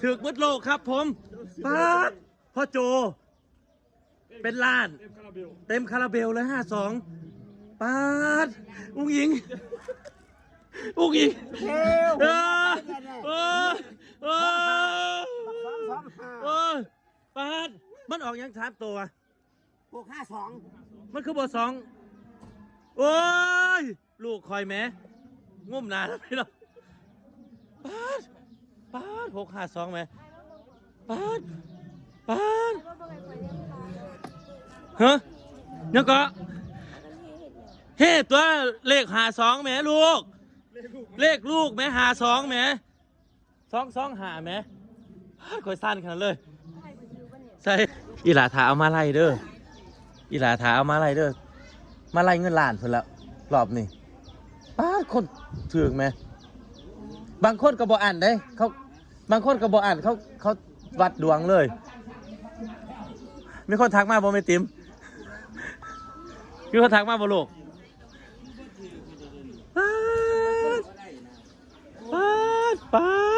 ຖືກໝົດໂລກຄັບຜົມ. ປາດ ພໍ່ໂຈ ເປັນລ້ານ ເຕັມຄາຣາເບວເລີຍ ຫ້າສອງ. ປາດ ອຸ້ງອິງ ອຸ້ງອິງ ເອີ ເອີ ເອີ ສອງສອງຫ້າ ເອີ ປາດ ມັນອອກຫຍັງສາມໂຕວະ? ຫົກຫ້າສອງ ມັນຄືບໍ່ສອງ? ໂອ້ຍ ລູກຂ້ອຍແໝ ງຸ້ມໜ້າແລ້ວພີ່ນ້ອງ. ປາດ ປາດ ຫົກຫ້າສອງແໝ ປາດ ປາດ ຮະ ຫຍັງເກາະ? ເຮຕົວະ ເລກຫ້າສອງແໝລູກ ເລກລູກແໝ ຫ້າສອງແໝ ສອງສອງຫ້າແໝ. ປາດ ຂ້ອຍສັ່ນຂະໜາດເລີຍ. ໃສ່ ອີ່ຫຼ້າຖ້າເອົາມາໄລ່ເດີ ອີ່ຫຼ້າຖ້າເອົາມາໄລ່ເດີ ມາໄລ່ເງິນລ້ານພຸ້ນແລ້ວ ລອບນີ້. ປາດ ຄົນຖືກແໝ ບາງຄົນກໍບໍ່ອັ້ນເດ້ ເຂົາ ບາງຄົນກໍບໍ່ອັ້ນ ເຂົາ ເຂົາວັດດວງເລີຍ. ມີຄົນທັກມາບໍ່ແມ່ຕິມ? ມີຄົນທັກມາບໍ່ລູກ? ປາດ ປາດ ປາດ.